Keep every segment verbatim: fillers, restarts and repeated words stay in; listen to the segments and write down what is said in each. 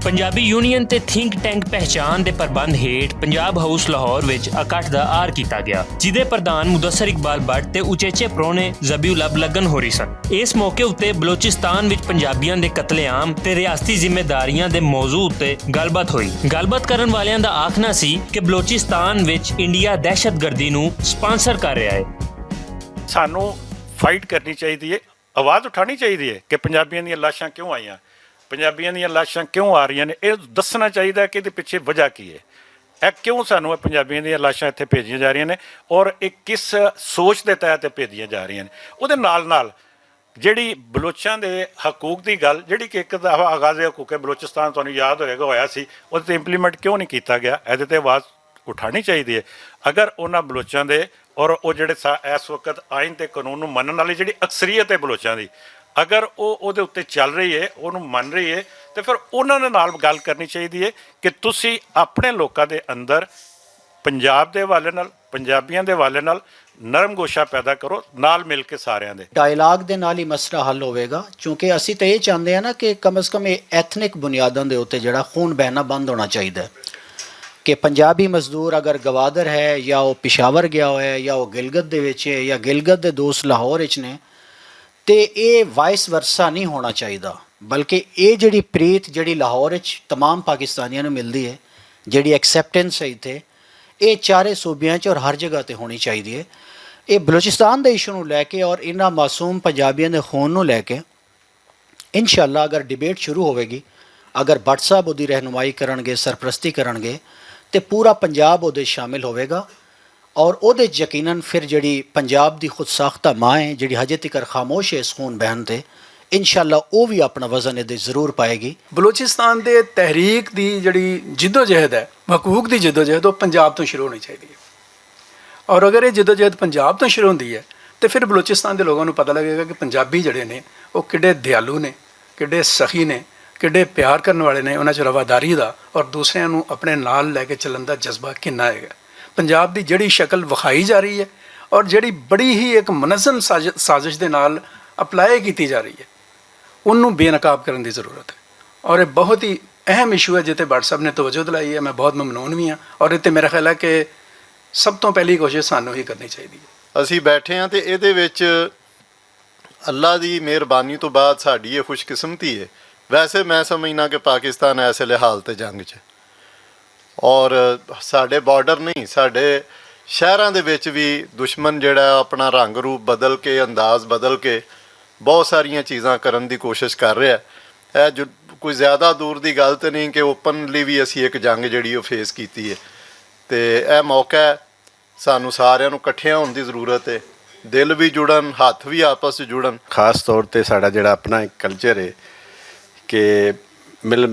پنجابی یونین تے تھنک ٹینک پہچان دے پربند ہیٹھ پنجاب ہاؤس لاہور وچ اکٹھ دا آر کیتا گیا، جدے پردھان مدثر اقبال بٹ تے اچیچے پرونے زبیو لب لگن ہو رہی سن۔ اس موقع اتے بلوچستان وچ پنجابیاں دے قتل عام تے ریاستی ذمہ داریاں دے موضوع اتے گل بات ہوئی۔ گل بات کرن والیاں دا آکھنا سی کہ بلوچستان وچ انڈیا دہشت گردی نوں سپانسر کر رہا ہے۔ سانوں فائٹ کرنی چاہیے، آواز اٹھانی چاہیے کہ پنجابیاں دیاں لاشاں کیوں آئیاں، پنجابیاں دیاں لاشاں کیوں آ رہیاں نے، یہ دسنا چاہیے کہ یہ پچھے وجہ کی ہے۔ ایک کیوں سانوں پنجابیاں دیاں لاشاں اتھے بھیجیاں جا رہیاں نے اور یہ کس سوچ دے تحت بھیجیاں جا رہیاں نے۔ وہ دے نال نال جیہڑی بلوچاں دے حقوق دی گل جیہڑی کہ اک دفعہ آغاز حقوق بلوچستان تہانوں یاد ہوئے گا ہویا سی، اوہدے تے امپلیمنٹ کیوں نئیں کیتا گیا؟ ایہدے تے آواز اٹھانی چاہیدی ہے۔ اگر انہاں بلوچاں دے اور او جیہڑے ایس وقت آئین تے قانون نوں منن آلی جیہڑی اکثریت ہے بلوچاں دی، اگر او اوہدے اتے چل رہی ہے، اوہنوں من رہی ہے، تے فیر انہاں دے نال گل کرنی چاہیدی ہے کہ تسی اپنے لوکاں دے اندر پنجاب دے حوالے نال، پنجابیاں دے حوالے نال نرم گوشہ پیدا کرو، نال مل کے ساریاں دے۔ ڈائیلاگ دے نال ہی مسئلہ حل ہووے گا، چونکہ اسی تے ایہہ چاہندے آں نا کہ کم از کم ایہہ ایتھنک بنیاداں دے اتے جیہڑا خون بہنا بند ہونا چاہیدا ہے، کہ پنجابی مزدور اگر گوادر ہے یا او پشاور گیا ہویا ہے یا او گلگت دے وچ ہے یا گلگت دے دوست لاہور وچ نے، تے ایہہ وائس ورثہ نئیں ہونا چاہیدا۔ بلکہ ایہہ جیہڑی پریت جیہڑی لاہور وچ تمام پاکستانیاں نوں ملدی ہے، جیہڑی ایکسپٹنس ہے اتھے، ایہہ چارے صوبیاں وچ اور ہر جگہ تے ہونی چاہیدی ہے۔ ایہہ بلوچستان دے ایشو نوں لے کے اور انہاں معصوم پنجابیاں دے خون نوں لے کے انشاءاللہ اگر ڈیبیٹ شروع ہووے گی، اگر بٹ صاحب اوہدی رہنمائی کرنگے، سرپرستی کرنگے، تے پورا پنجاب اوہدے شامل ہووے گا۔ اور اوہدے یقینا فیر جیہڑی پنجاب دی خود ساختہ ماں ہے جیہڑی ہجے تکر خاموش ہے اس خون بہن تے، انشاءاللہ او وی اپنا وزن ایہدے ضرور پائے گی۔ بلوچستان دے تحریک دی جیہڑی جدوجہد ہے، حقوق دی جدوجہد او پنجاب توں شروع ہونی چاہیدی ہے۔ اور اگر ایہہ جدوجہد پنجاب توں شروع ہوندی ہے، تے فیر بلوچستان دے لوگاں نوں پتہ لگے گا کہ پنجابی جیہڑے نے او کڈے دیالو نے، کڈے سخی نے، کڈے پیار کرن والے نے انہاں چ رواداری دا، اور دوسریاں نوں اپنے نال لے کے چلن دا جذبہ کنا ہے۔ پنجاب دی جیہڑی شکل وکھائی جا رہی ہے اور جیہڑی بڑی ہی اک منظم سازش دے نال اپلائی کیتی جا رہی ہے، انہوں بے نقاب کرن دی ضرورت ہے۔ اور ایہہ بہت ہی اہم ایشو ہے جتے بٹ صاحب نے توجہ دلائی ہے، میں بہت ممنون وی ہاں۔ اور اتھے میرا خیال ہے کہ سب توں پہلی کوشش سانوں ہی کرنی چاہیدی ہے۔ اسی بیٹھے ہاں تے ایہدے وچ اللہ دی مہربانی توں بعد ساڈی ایہہ خوش قسمتی ہے۔ ویسے میں سمجھنا کہ پاکستان ایسے لحال تے جنگ چ اور ساڈے بارڈر نہیں، ساڈے شہراں دے وچ وی دشمن جیہڑا اپنا رنگ روپ بدل کے انداز بدل کے بہت ساریاں چیزاں کرن دی کوشش کر رہیا ہے۔ ایہہ کوئی زیادہ دور دی گل تے نہیں کہ اوپنلی وی اسی اک جنگ جیہڑی او فیس کیتی ہے۔ تے ایہہ موقع ہے، سانوں ساریاں نوں کٹھیاں ہون دی ضرورت ہے۔ دل وی جڑن، ہتھ وی آپس چ جڑن۔ خاص طور تے ساڈا جیہڑا اپنا اک کلچر ہے کہ مل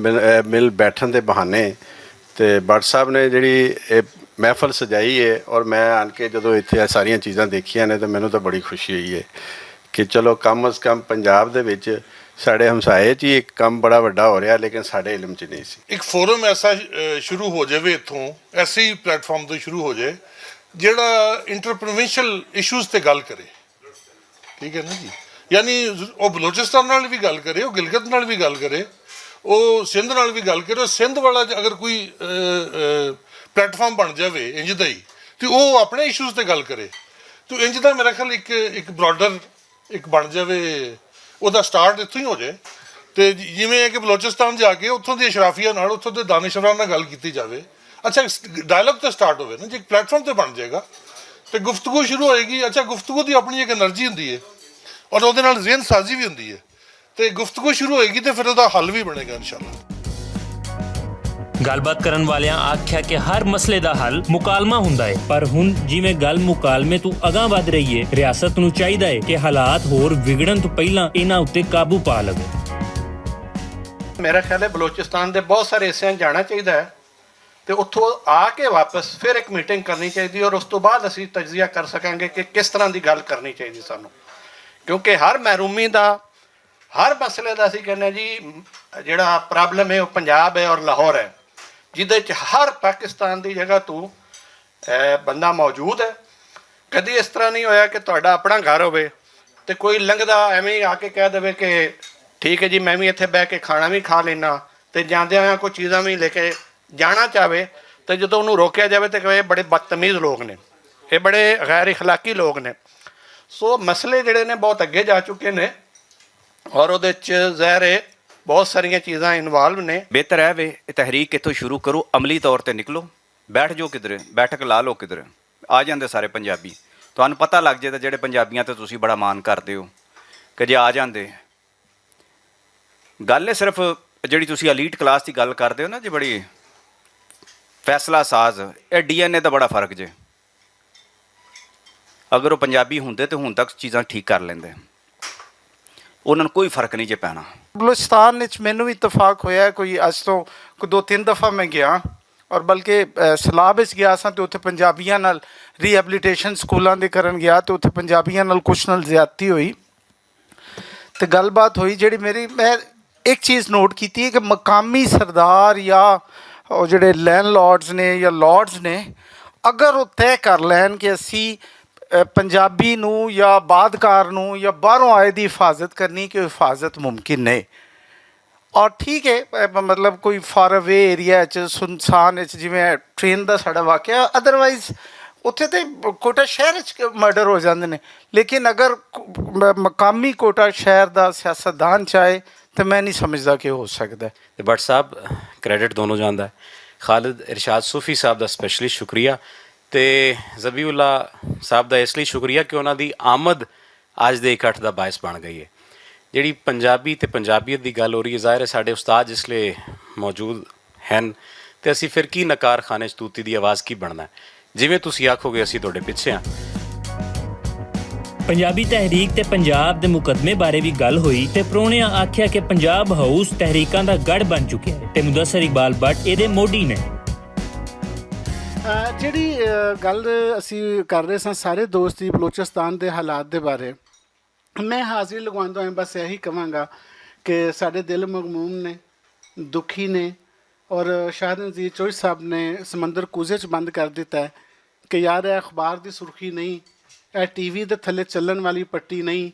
مل بیٹھن دے بہانے تے بٹ صاحب نے جیہڑی محفل سجائی ہے اور میں آن کے جدوں اتھے ساریاں چیزاں دیکھیاں نے تے مینوں تے بڑی خوشی ہوئی ہے کہ چلو کم از کم پنجاب دے وچ ساڈے ہمسائے چ ہی اک کم بڑا وڈا ہو رہیا لیکن ساڈے علم چ نہیں سی۔ اک فورم ایسا شروع ہو جاوے اتھوں، ایسے ہی پلیٹ فارم توں شروع ہو جائے جیہڑا انٹرپروونشل ایشوز تے گل کرے۔ ٹھیک ہے نا جی؟ یعنی او بلوچستان نال وی گل کرے، او گلگت نال وی گل کرے، او سندھ نال وی گل کرے۔ او سندھ والا اگر کوئی پلیٹ فارم بن جاوے انج دا ہی، تے او اپنے ایشوز تے گل کرے۔ تے انج دا میرا خیال اک اک براڈر اک بن جاوے۔ اوہدا سٹارٹ اتھوں ہی ہو جائے۔ تے جیویں اے کہ بلوچستان جا کے اتھوں دی اشرافیہ نال اتھوں دے دانشوراں نال گل کیتی جاوے۔ اچھا، ڈائیلاگ تے سٹارٹ ہووے نا جی، اک پلیٹ فارم تے بن جائے گا۔ تے گفتگو شروع ہوئے گی۔ اچھا، گفتگو دی اپنی اک انرجی ہوندی ہے اور اوہدے نال ذہن سازی وی ہوندی ہے۔ تے گفتگو شروع ہوئے گی تے فیر اوہدا حل وی بنے گا انشاءاللہ۔ گل بات کرن والیاں آکھیا کہ ہر مسئلے دا حل مکالمہ ہوندا ہے، پر ہن جیویں گل مکالمے توں اگاں ودھ رہی ہے، ریاست نوں چاہیدا ہے کہ حالات ہور وگڑن توں پہلاں انہاں اتے قابو پا لوے۔ میرا خیال ہے بلوچستان دے بہت سارے حصے جانا چاہیدا ہے تے اتھوں آ کے واپس فیر اک میٹنگ کرنی چاہیدی اور اس توں بعد اسی تجزیہ کر سکاں گے کہ کس طرح دی گل کرنی چاہیدی سانوں، کیونکہ ہر محرومی دا ہر مسئلے دا اسی کہنے جی، جیہڑا پرابلم ہے او پنجاب ہے اور لاہور ہے، جس دے وچ ہر پاکستان دی جگہ توں بندہ موجود ہے۔ کدی اس طرح نہیں ہویا کہ تہاڈا اپنا گھر ہووے تے کوئی لنگدا ایویں آ کے کہہ دے کہ ٹھیک ہے جی، میں وی اتھے بہہ کے کھانا وی کھا لینا، تے جاندیاں ہویاں کوئی چیزاں وی لے کے جانا چاہے، تے جدوں انہوں روکیا جاوے تے کہے بڑے بدتمیز لوگ نے، اے بڑے غیر اخلاقی لوگ نے۔ سو مسئلے جڑے نے بہت اگے جا چکے نے، اور اودے چ ظاہر ہے بہت ساریاں چیزاں انوالو نے۔ بہتر ہے وے، تحریک اتھوں شروع کرو، عملی طور تے نکلو، بیٹھ جو کدھر، بیٹھک لا لو کدھر، آ جاندے سارے پنجابی۔ تہانوں پتہ لگ جائے تے جڑے پنجابیاں تے تسی بڑا مان کردے ہو کہ جے آ جاندے۔ گل ہے صرف جڑی تسی الیٹ کلاس دی گل کردے ہو نا جی، بڑی فیصلہ ساز، اے ڈی این اے دا بڑا فرق جے۔ اگر وہ پنجابی ہوندے تے ہن تک چیزاں ٹھیک کر لیندے، انہاں نوں کوئی فرق نہیں جے پینا۔ بلوچستان وچ مینوں وی اتفاق ہویا ہے، کوئی اج تو کوئی دو تین دفعہ میں گیا، اور بلکہ سلاب وچ گیا ساں تے اتھے پنجابیاں نال ریہیبلیٹیشن سکولاں دے کرن گیا تے اتھے پنجابیاں نال کچھ نال زیادتی ہوئی۔ تے گل بات ہوئی جڑی میری، میں ایک چیز نوٹ کیتی ہے کہ مقامی سردار یا او جڑے لینڈ لارڈز نے یا لارڈز نے، اگر وہ طے کر لین کہ اسی پنجابی نوں یا بادکار نوں یا باہروں آئے دی حفاظت کرنی کہ حفاظت ممکن نہیں۔ اور ٹھیک ہے، مطلب کوئی فار اوے ایریا چ سنسان چ جویں ٹرین دا ساڈا واقعہ، ادروائز اتھے تے کوئٹہ شہر چ مرڈر ہو جاندے نے۔ لیکن اگر مقامی کوئٹہ شہر دا سیاستدان چاہے تے میں نہیں سمجھدا کہ ہو سکدا ہے۔ تے بٹ صاحب، کریڈٹ دونوں جاندا ہے۔ خالد ارشاد صوفی صاحب دا سپیشلی شکریہ، تے ذبیح اللہ صاحب دا اس لئی شکریہ کہ انہاں دی آمد اج دے اکٹھ دا باعث بن گئی ہے۔ جیہڑی پنجابی تے پنجابیت دی گل ہو رہی ہے، ظاہر ہے ساڈے استاد جس لے موجود ہن، تے اسی فر کی نکار خانے چ توتی دی آواز کی بننا ہے؟ جیویں تسی آکھو گے، اسی تہاڈے پچھے ہاں۔ پنجابی تحریک تے پنجاب دے مقدمے بارے وی گل ہوئی تے پرونیاں آکھیا کہ پنجاب ہاؤس تحریکاں دا گڑھ بن چکیا ہے تے مدثر اقبال بٹ ایہدے موڈی نے۔ جیہڑی گل اسی کر رہے ساں سارے دوست دی بلوچستان دے حالات دے بارے، میں حاضری لگواندوں بس ایہی کہواں گا کہ ساڈے دل مغموم نے، دکھی نے، اور شاہد نذیر چوہی صاحب نے سمندر کوزے چ بند کر دتا ہے کہ یار اے اخبار دی سرخی نہیں، اے ٹی وی دے تھلے چلن والی پٹی نہیں۔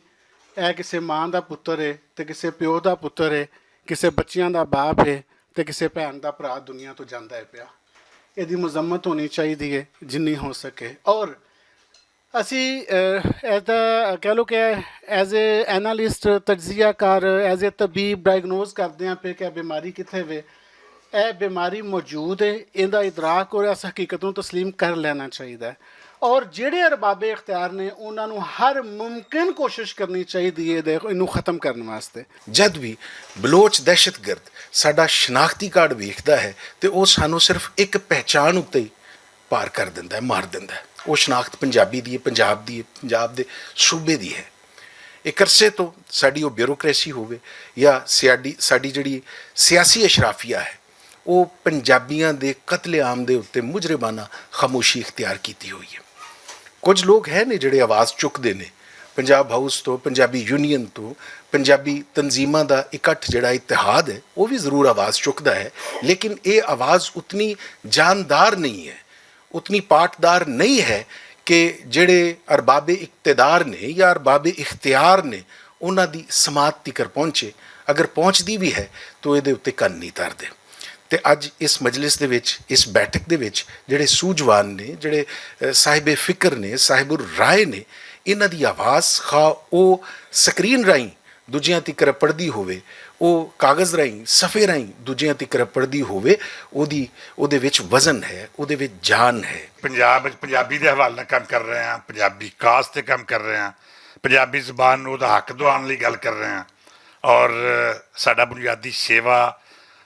اے کسے ماں دا پتر ہے تے کسے پیو دا پتر ہے، کسے بچیاں دا باپ ہے، تے کسے بھین دا بھرا دنیا توں جاندا ہے پیا۔ ایہدی مذمت ہونی چاہیدی ہے جنی ہو سکے۔ اور اسی ایز دا کہہ لو کہ ایز اے اینالسٹ، تجزیہ کار، ایز اے طبیب ڈائگنوز کردے ہیں پے کہ بیماری کتھے وے۔ اے بیماری موجود ہے، ایندا ادراک اور اس حقیقت نوں تسلیم کر لینا چاہیدا ہے۔ اور جیہڑے ارباب اختیار نے انہاں نوں ہر ممکن کوشش کرنی چاہیدی ہے اینوں ختم کرن واسطے۔ جد وی بلوچ دہشت گرد ساڈا شناختی کارڈ ویکھدا ہے تے او سانوں صرف اک پہچان اتے ہی پار کر دیندا ہے، مار دیندا ہے۔ او شناخت پنجابی دی ہے، پنجاب دی ہے، پنجاب دے صوبے دی ہے۔ اک عرصے توں ساڈی او بیوروکریسی ہووے یا ساڈی جیہڑی سیاسی اشرافیہ ہے، او پنجابیاں دے قتل عام دے اتے مجرمانہ خاموشی اختیار کیتی ہوئی ہے۔ کچھ لوگ ہے نے جیہڑے آواز چکدے نے، پنجاب ہاؤس توں، پنجابی یونین توں، پنجابی تنظیماں دا اکٹھ جیہڑا اتحاد ہے او وی ضرور آواز چکدا ہے، لیکن ایہہ آواز اتنی جاندار نہیں ہے، اتنی پاٹدار نہیں ہے کہ جیہڑے ارباب اقتدار نے یا ارباب اختیار نے انہاں دی سماعت تکر پہنچے۔ اگر پہنچدی وی ہے تو ایہدے اتے کن نہیں تردے۔ تے اج اس مجلس دے وچ، اس بیٹھک دے وچ جیہڑے سوجوان نے، جیہڑے صاحب فکر نے، صاحب الرائے نے، انہاں دی آواز خواہ او سکرین راہیں دوجیاں تکر پڑھدی ہووے، او کاغذ راہیں، صفحے راہیں دوجیاں تکر پڑھدی ہووے، اوہدے وچ وزن ہے، اوہدے وچ جان ہے۔ پنجابی دے حوالے نال کم کر رہے ہیں، پنجابی کاس تے کم کر رہے ہیں، پنجابی زبان نوں اوہدا حق دوانے لئی گل کر رہے ہیں، اور ساڈا بنیادی شیوا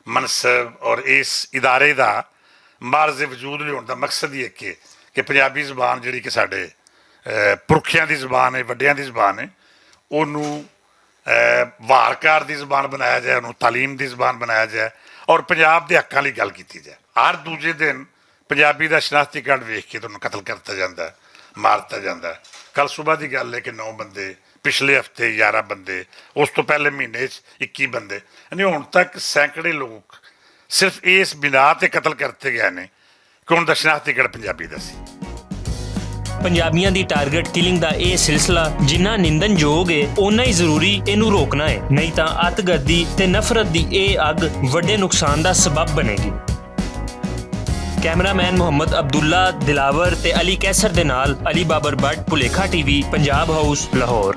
منصب اور اس ادارے دا مارز وجود لیاون دا مقصد یہ کہ پنجابی زبان جیہڑی کہ ساڈے پرکھیاں دی زبان ہے، وڈیاں دی زبان ہے، انہوں وارکار دی زبان بنایا جائے، انہوں تعلیم دی زبان بنایا جائے، اور پنجاب دے حقاں لئی گل کیتی جائے۔ ہر دوجے دن پنجابی دا شناختی کارڈ ویکھ کے تہانوں قتل کرتا جاندا ہے، مارتا جاندا ہے۔ کل صبح دی گل ہے کہ نو بندے، پچھلے ہفتے یارہ بندے، اس توں پہلے مہینے چ اکی بندے، یعنی ہن تک سینکڑے لوگ صرف اس بنا تے قتل کرتے گئے نے کہ انہاں دا شناختی کارڈ پنجابی دا سی۔ پنجابیاں دی ٹارگٹ کلنگ دا اے سلسلہ جنہاں نندن جوگ اے، اونا ہی ضروری اینوں روکنا اے، نہیں تاں اتگردی تے نفرت دی اے اگ وڈے نقصان دا سبب بنے گی۔ کیمرہ مین محمد عبداللہ دلاور تے علی کیسر دے نال علی بابر بٹ، پلیکھا ٹی وی، پنجاب ہاؤس، لاہور۔